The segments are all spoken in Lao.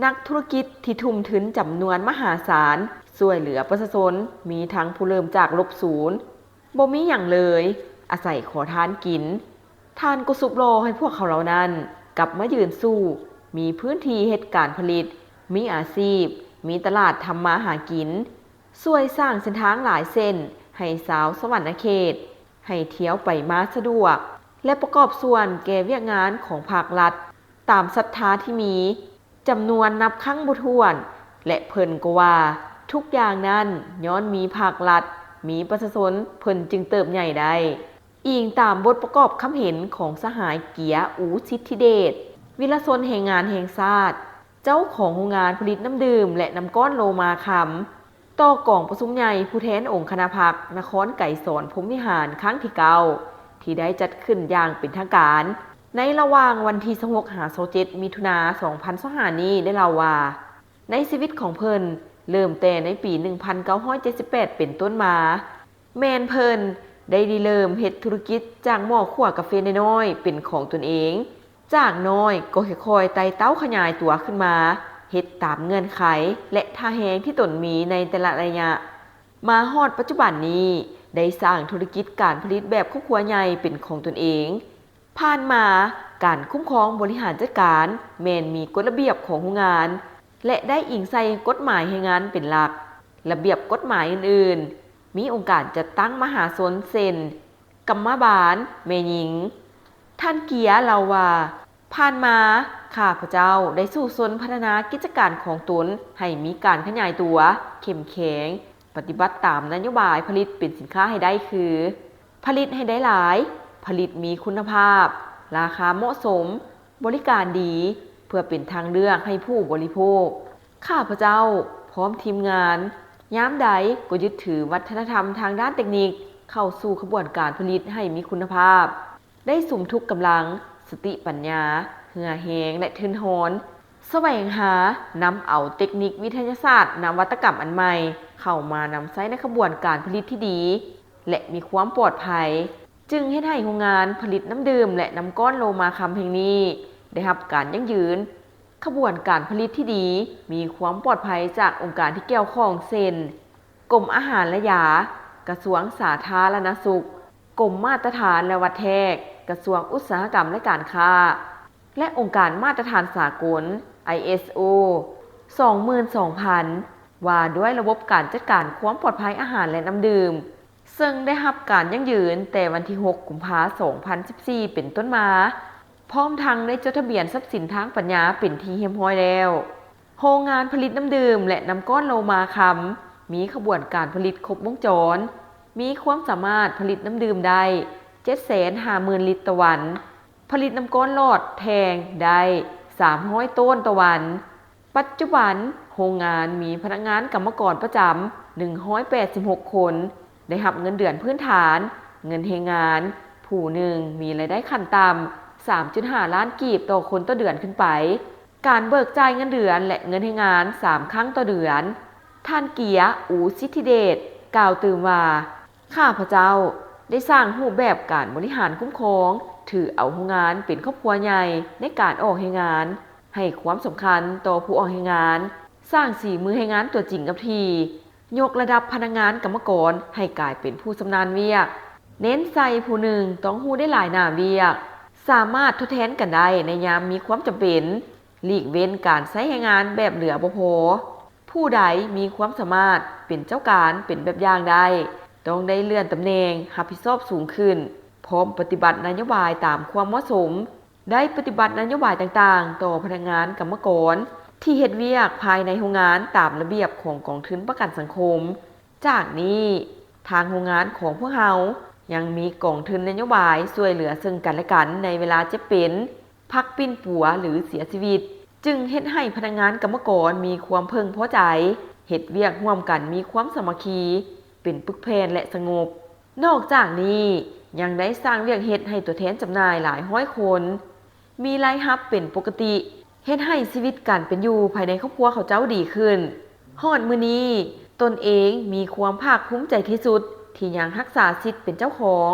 ນັກທຸລະກິດທີ່ທຸ່ມທຶນຈຳນວນມະຫາສານ ຊ່ວຍເຫຼືອປະຊາຊົນ ມີທັງຜູ້ເລີ່ມຈາກລົບສູນ, ບໍ່ມີຫຍັງເລີຍ, ອາໄສຂໍທານກິນ. ທ່ານກໍຊຸບຫຼໍ່ໃຫ້ພວກເຂົາເຫຼົ່ານັ້ນກັບມາຢືນສູ້, ມີພື້ນທີ່ເຮັດການຜະລິດ, ມີອາຊີບ, ມີຕະຫຼາດທຳມາຫາກິນ, ຊ່ວຍສ້າງເສັ້ນທາງຫຼາຍເສັ້ນໃຫ້ຊາວສະຫວັນນະເຂດ ໃຫ້ທ່ຽວໄປມາສະດວກ ແລະ ປະກອບສ່ວນແກ່ວຽກງານຂອງພາກລັດຕາມສັດທາທີ່ມີ. ຈຳນວນນັບຄັ້ງບໍ່ຖ້ວນ ແລະ ເພິ່ນກໍວ່າທຸກຢ່າງນັ້ນຍ້ອນມີພາກລັດ, ມີປະຊາຊົນ ເພິ່ນຈຶ່ງເຕີບໃຫຍ່ໄດ້. ອີງຕາມບົດປະກອບຄຳເຫັນຂອງສະຫາຍ ເກຍ ອູສິດທິເດດ ວິລະຊົນແຮງງານແຫ່ງຊາດ, ເຈົ້າຂອງໂຮງງານຜະລິດນ້ຳດື່ມ ແລະ ນ້ຳກ້ອນໂລມາຄຳ, ຕໍ່ກອງປະຊຸມໃຫຍ່ຜູ້ແທນອົງຄະນະພັກນະຄອນໄກສອນ ພົມວິຫານ ຄັ້ງທີເກົ້າ ທີ່ໄດ້ຈັດຂຶ້ນຢ່າງເປັນທາງການ ໃນລະຫວ່າງວັນທີຊາວຫົກ ຫາ ຊາວເຈັດ ມິຖຸນາ ສອງພັນຊາວຫ້າ ນີ້ ໄດ້ເລົ່າວ່າ ໃນຊີວິດຂອງເພິ່ນ ເລີ່ມແຕ່ໃນປີໜຶ່ງພັນເກົ້າຮ້ອຍເຈັດສິບແປດເປັນຕົ້ນມາ, ແມ່ນເພິ່ນໄດ້ລິເລີ່ມເຮັດທຸລະກິດຈາກໝໍ້ຂົ້ວກາເຟນ້ອຍໆເປັນຂອງຕົນເອງ. ຈາກນ້ອຍກໍຄ່ອຍໆໄຕ່ເຕົ້າຂະຫຍາຍຕົວຂຶ້ນມາ, ເຮັດຕາມເງື່ອນໄຂ ແລະ ທ່າແຮງທີ່ຕົນມີໃນແຕ່ລະໄລຍະ. ມາຮອດປັດຈຸບັນນີ້ ໄດ້ສ້າງທຸລະກິດການຜະລິດແບບຄອບຄົວໃຫຍ່ເປັນຂອງຕົນເອງ. ຜ່ານມາ, ການຄຸ້ມຄອງບໍລິຫານຈັດການແມ່ນມີກົດລະບຽບຂອງໂຮງງານ ແລະ ໄດ້ອີງໃສ່ກົດໝາຍແຮງງານເປັນຫຼັກ. ລະບຽບກົດໝາຍອື່ນໆ ມີອົງການຈັດຕັ້ງມະຫາຊົນ ເຊັ່ນ ກຳມະບານແມ່ຍິງ. ທ່ານເກຍເລົ່າວ່າ, ຜ່ານມາ ຂ້າພະເຈົ້າໄດ້ສູ້ຊົນພັດທະນາກິດຈະການຂອງຕົນໃຫ້ມີການຂະຫຍາຍຕົວ, ເຂັ້ມແຂງ, ປະຕິບັດຕາມນະໂຍບາຍຜະລິດເປັນສິນຄ້າໃຫ້ໄດ້ຄື ຜະລິດໃຫ້ໄດ້ຫຼາຍ, ຜະລິດມີຄຸນນະພາບ, ລາຄາເໝາະສົມ, ບໍລິການດີ ເພື່ອເປັນທາງເລືອກໃຫ້ຜູ້ບໍລິໂພກ. ຂ້າພະເຈົ້າພ້ອມທີມງານ ຍາມໃດກໍຍຶດຖືວັດທະນະທຳທາງດ້ານເຕັກນິກ ເຂົ້າສູ່ຂະບວນການຜະລິດໃຫ້ມີຄຸນນະພາບ, ໄດ້ສຸມທຸກກຳລັງ, ສະຕິປັນຍາ, ເຫື່ອແຮງ ແລະ ທຶນຮອນ ສະແຫວງຫານຳເອົາເຕັກນິກວິທະຍາສາດນະວັດຕະກຳອັນໃໝ່ ເຂົ້າມານຳໃຊ້ໃນຂະບວນການຜະລິດທີ່ດີ ແລະ ມີຄວາມປອດໄພ, ຈຶ່ງເຮັດໃຫ້ໂຮງງານຜະລິດນ້ຳດື່ມ ແລະ ນ້ຳກ້ອນໂລມາຄຳແຫ່ງນີ້ໄດ້ຮັບການຢັ້ງຢືນ. ຂະບວນການຜະລິດທີ່ດີ ມີຄວາມປອດໄພຈາກອົງການທີ່ກ່ຽວຂ້ອງ ເຊັ່ນ ກົມອາຫານ ແລະ ຢາ, ກະຊວງສາທາລະນະສຸກ, ກົມມາດຕະຖານ ແລະ ວັດແທກ, ກະຊວງອຸດສາຫະກຳ ແລະ ການຄ້າ ແລະ ອົງການມາດຕະຖານສາກົນ ໄອເອສໂອ ສອງໝື່ນສອງພັນ ວ່າດ້ວຍລະບົບການຈັດການຄວາມປອດໄພອາຫານ ແລະ ນ້ຳດື່ມ, ເຊິ່ງໄດ້ຮັບການຢັ້ງຢືນແຕ່ວັນທີຫົກ ກຸມພາ ສອງພັນສິບສີ່ ເປັນຕົ້ນມາ, ພ້ອມທັງໄດ້ຈົດທະບຽນຊັບສິນທາງປັນຍາເປັນທີ່ຮຽບຮ້ອຍແລ້ວ. ໂຮງງານຜະລິດນ້ຳດື່ມ ແລະ ນ້ຳກ້ອນໂລມາຄຳ ມີຂະບວນການຜະລິດຄົບວົງຈອນ, ມີຄວາມສາມາດຜະລິດນ້ຳດື່ມໄດ້ ເຈັດແສນຫ້າໝື່ນລິດຕໍ່ວັນ, ຜະລິດນ້ຳກ້ອນຫຼອດແທ່ງໄດ້ສາມຮ້ອຍໂຕນຕໍ່ວັນ. ປັດຈຸບັນ, ໂຮງງານມີພະນັກງານກຳມະກອນປະຈຳ ໜຶ່ງຮ້ອຍແປດສິບຫົກຄົນ, ໄດ້ຮັບເງິນເດືອນພື້ນຖານ, ເງິນແຮງງານ, ຜູ້ໜຶ່ງມີລາຍໄດ້ຂັ້ນຕ່ຳ ສາມຈຸດຫ້າລ້ານກີບຕໍ່ຄົນຕໍ່ເດືອນຂຶ້ນໄປ. ການເບີກຈ່າຍເງິນເດືອນ ແລະ ເງິນແຮງງານ ສາມຄັ້ງຕໍ່ເດືອນ. ທ່ານ ເກຍ ອູສິດທິເດດ ກ່າວຕື່ມວ່າ, ຂ້າພະເຈົ້າໄດ້ສ້າງຮູບແບບການບໍລິຫານຄຸ້ມຄອງ, ຖືເອົາໂຮງງານເປັນຄອບຄົວໃຫຍ່ໃນການອອກແຮງງານ, ໃຫ້ຄວາມສຳຄັນຕໍ່ຜູ້ອອກແຮງງານ, ສ້າງສີມືແຮງງານຕົວຈິງກັບທີ່, ຍົກລະດັບພະນັກງານກຳມະກອນໃຫ້ກາຍເປັນຜູ້ຊຳນານວຽກ, ເນັ້ນໃສ່ຜູ້ໜຶ່ງຕ້ອງຮູ້ໄດ້ຫຼາຍໜ້າວຽກ, ສາມາດທົດແທນກັນໄດ້ໃນຍາມມີຄວາມຈຳເປັນ, ຫຼີກເວັ້ນການໃຊ້ແຮງງານແບບເຫຼືອບໍ່ພໍ. ຜູ້ໃດມີຄວາມສາມາດເປັນເຈົ້າການເປັນແບບຢ່າງໄດ້, ຕ້ອງໄດ້ເລື່ອນຕຳແໜ່ງຮັບຜິດຊອບສູງຂຶ້ນ, ພ້ອມປະຕິບັດນະໂຍບາຍຕາມຄວາມເໝາະສົມ, ໄດ້ປະຕິບັດນະໂຍບາຍຕ່າງໆຕໍ່ພະນັກງານກຳມະກອນທີ່ເຮັດວຽກພາຍໃນໂຮງງານຕາມລະບຽບຂອງກອງທຶນປະກັນສັງຄົມ. ຈາກນີ້, ທາງໂຮງງານຂອງພວກເຮົາຍັງມີກອງທຶນນະໂຍບາຍຊ່ວຍເຫຼືອເຊິ່ງກັນແລະກັນໃນເວລາເຈັບເປັນ, ພັກປິ່ນປົວ ຫຼື ເສຍຊີວິດ, ຈຶ່ງເຮັດໃຫ້ພະນັກງານກຳມະກອນມີຄວາມເພິ່ງພໍໃຈ, ເຮັດວຽກຮ່ວມກັນມີຄວາມສາມັກຄີ, ເປັນປຶກແຜ່ນ ແລະ ສະຫງົບ. ນອກຈາກນີ້, ຍັງໄດ້ສ້າງວຽກເຮັດໃຫ້ຕົວແທນຈຳໜ່າຍຫຼາຍຮ້ອຍຄົນ, ມີລາຍຮັບເປັນປົກກະຕິ, ເຮັດໃຫ້ຊີວິດການເປັນຢູ່ພາຍໃນຄອບຄົວເຂົາເຈົ້າດີຂຶ້ນ. ຮອດມື້ນີ້, ຕົນເອງມີຄວາມພາກພູມໃຈທີ່ສຸດທີ່ຍັງຮັກສາສິດເປັນເຈົ້າຂອງ,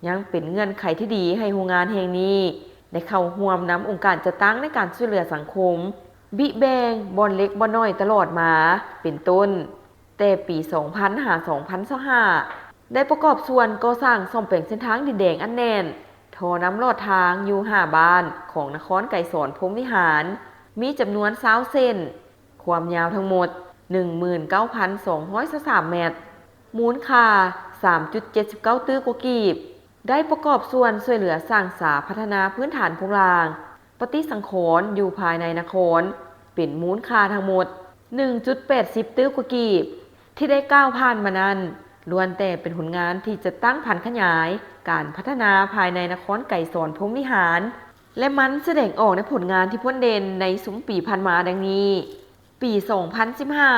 ຍັງເປັນເງື່ອນໄຂທີ່ດີໃຫ້ໂຮງງານແຫ່ງນີ້ໄດ້ເຂົ້າຮ່ວມນຳອົງການຈັດຕັ້ງໃນການຊ່ວຍເຫຼືອສັງຄົມ, ບິແບ່ງບ່ອນເລັກບ່ອນນ້ອຍຕະຫຼອດມາ ເປັນຕົ້ນ ແຕ່ປີສອງພັນຫາສອງພັນຊາວຫ້າ ໄດ້ປະກອບສ່ວນກໍ່ສ້າງສ້ອມແປງເສັ້ນທາງດິນແດງອັດແໜ້ນ ທໍ່ນ້ຳຫຼອດທາງຢູ່ຫ້າບ້ານຂອງນະຄອນໄກສອນພົມວິຫານ ມີຈຳນວນຊາວເສັ້ນ ຄວາມຍາວທັງໝົດໜຶ່ງໝື່ນເກົ້າພັນສອງຮ້ອຍຊາວສາມແມັດ, ມູນຄ່າສາມຈຸດເຈັດສິບເກົ້າຕື້ກວ່າກີບ, ໄດ້ປະກອບສ່ວນຊ່ວຍເຫຼືອສ້າງສາພັດທະນາພື້ນຖານໂຄງລ່າງ ປະຕິສັງຂອນຢູ່ພາຍໃນນະຄອນ ເປັນມູນຄ່າທັງໝົດໜຶ່ງຈຸດແປດສິບຕື້ກວ່າກີບ. ທີ່ໄດ້ກ່າວຜ່ານມານັ້ນ ລ້ວນແຕ່ເປັນຜົນງານທີ່ຈັດຕັ້ງຜັນຂະຫຍາຍການພັດທະນາພາຍໃນນະຄອນໄກສອນພົມວິຫານ ແລະ ມັນສະແດງອອກໃນຜົນງານທີ່ພົ້ນເດັ່ນໃນຊຸມປີຜ່ານມາດັ່ງນີ້. ປີສອງພັນສິບຫ້າ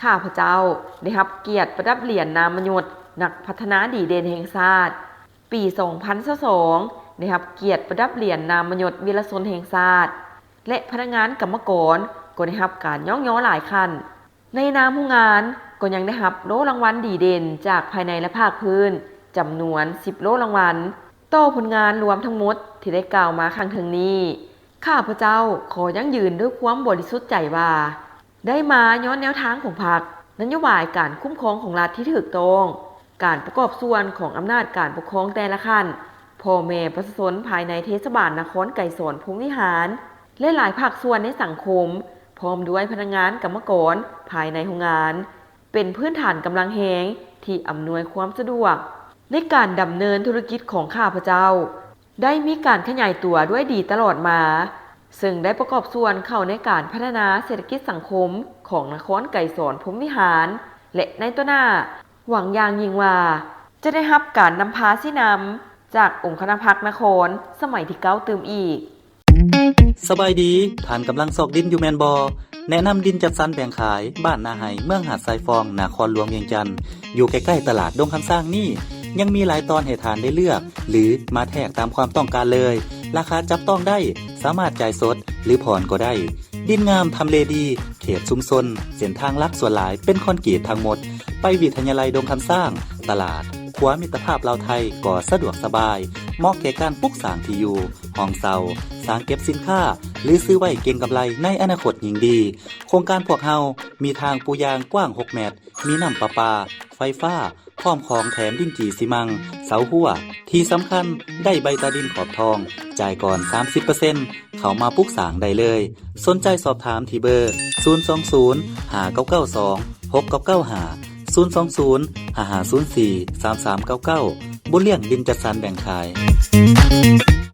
ຂ້າພະເຈົ້າໄດ້ຮັບກຽດປະດັບຫຼຽນນາມມະຍົດນັກພັດທະນາດີເດັ່ນແຫ່ງຊາດ, ປີສອງພັນຊາວສອງ ໄດ້ຮັບກຽດປະດັບຫຼຽນນາມມະຍົດວິລະຊົນແຫ່ງຊາດ ແລະ ພະນັກງານກຳມະກອນກໍໄດ້ຮັບການຍ້ອງຍໍຫຼາຍຂັ້ນ. ໃນນາມໂຮງງານກໍຍັງໄດ້ຮັບໂລ່ລາງວັນດີເດັ່ນຈາກພາຍໃນ ແລະ ພາກພື້ນ ຈຳນວນສິບໂລ່ລາງວັນ ຕໍ່ຜົນງານລວມທັງໝົດທີ່ໄດ້ກ່າວມາຂ້າງເທິງນີ້. ຂ້າພະເຈົ້າຂໍຢັ້ງຢືນດ້ວຍຄວາມບໍລິສຸດໃຈວ່າ ໄດ້ມາຍ້ອນແນວທາງຂອງພັກ, ນະໂຍບາຍການຄຸ້ມຄອງຂອງລັດທີ່ຖືກຕ້ອງ, ການປະກອບສ່ວນຂອງອຳນາດການປົກຄອງແຕ່ລະຂັ້ນ, ພໍ່ແມ່ປະຊາຊົນພາຍໃນເທດສະບານນະຄອນໄກສອນພົມວິຫານ ແລະ ຫຼາຍພາກສ່ວນໃນສັງຄົມ ພ້ອມດ້ວຍພະນັກງານກຳມະກອນພາຍໃນໂຮງງານ ເປັນພື້ນຖານກຳລັງແຮງທີ່ອຳນວຍຄວາມສະດວກໃນການດຳເນີນທຸລະກິດຂອງຂ້າພະເຈົ້າ ໄດ້ມີການຂະຫຍາຍຕົວດ້ວຍດີຕະຫຼອດມາ, ເຊິ່ງໄດ້ປະກອບສ່ວນເຂົ້າໃນການພັດທະນາເສດຖະກິດສັງຄົມຂອງນະຄອນໄກສອນພົມວິຫານ ແລະ ໃນຕໍ່ໜ້າ ຫວັງຢ່າງຍິ່ງວ່າ ຈະໄດ້ຮັບການນຳພາຊີ້ນຳຈາກອົງຄະນະພັກນະຄອນສະໄໝທີເກົ້າຕື່ມອີກ. ສະບາຍດີ, ທ່ານກຳລັງຊອກດິນຢູ່ແມ່ນບໍ່? ແນະນຳດິນຈັດສັນແບ່ງຂາຍ ບ້ານນາໄຮ ເມືອງຫາດຊາຍຟອງ ນະຄອນຫຼວງວຽງຈັນ ຢູ່ໃກ້ໆຕະຫຼາດດົງຄຳຊ້າງນີ້ ຍັງມີຫຼາຍຕອນໃຫ້ທ່ານໄດ້ເລືອກ ຫຼື ມາແທກຕາມຄວາມຕ້ອງການເລີຍ. ລາຄາຈັບຕ້ອງໄດ້, ສາມາດຈ່າຍສົດ ຫຼື ຜ່ອນກໍໄດ້. ດິນງາມ, ທຳເລດີ, ເຂດຊຸມຊົນ, ເສັ້ນທາງຫຼັກສ່ວນຫຼາຍເປັນຄອນກຣີດທັງໝົດ. ໄປວິທະຍາໄລດົງຄຳຊ້າງ, ຕະຫຼາດ, ຂົວມິດຕະພາບລາວໄທກໍສະດວກສະບາຍ, ເໝາະແກ່ການປຸກສ້າງທີ່ຢູ່, ຫ້ອງເຊົ່າ, ສ້າງເກັບສິນຄ້າ ຫຼື ຊື້ໄວ້ເກັງກຳໄລໃນອະນາຄົດຍິ່ງດີ. ໂຄງການພວກເຮົາມີທາງປູຢາງກວ້າງຫົກແມັດ, ມີນ້ຳປະປາ, ໄຟຟ້າ, ພ້ອມຂອງແຖມດິນຈີ່ຊີມັງ, ເສົາຮົ້ວ. ທີ່ສຳຄັນ, ໄດ້ໃບຕາດິນຂອບທອງ, ຈ່າຍກ່ອນສາມສິບເປີເຊັນ, ເຂົ້າມາປຸກສ້າງໄດ້ເລີຍ. ສົນໃຈສອບຖາມທີ່ເບີ ສູນສອງສູນ ຫ້າເກົ້າເກົ້າສອງ ຫົກເກົ້າເກົ້າຫ້າ ສູນສອງສູນ ຫ້າຫ້າສູນສີ່ ສາມສາມເກົ້າເກົ້າ. ບຸນລ້ຽງດິນຈັດສັນແບ່ງຂາຍ.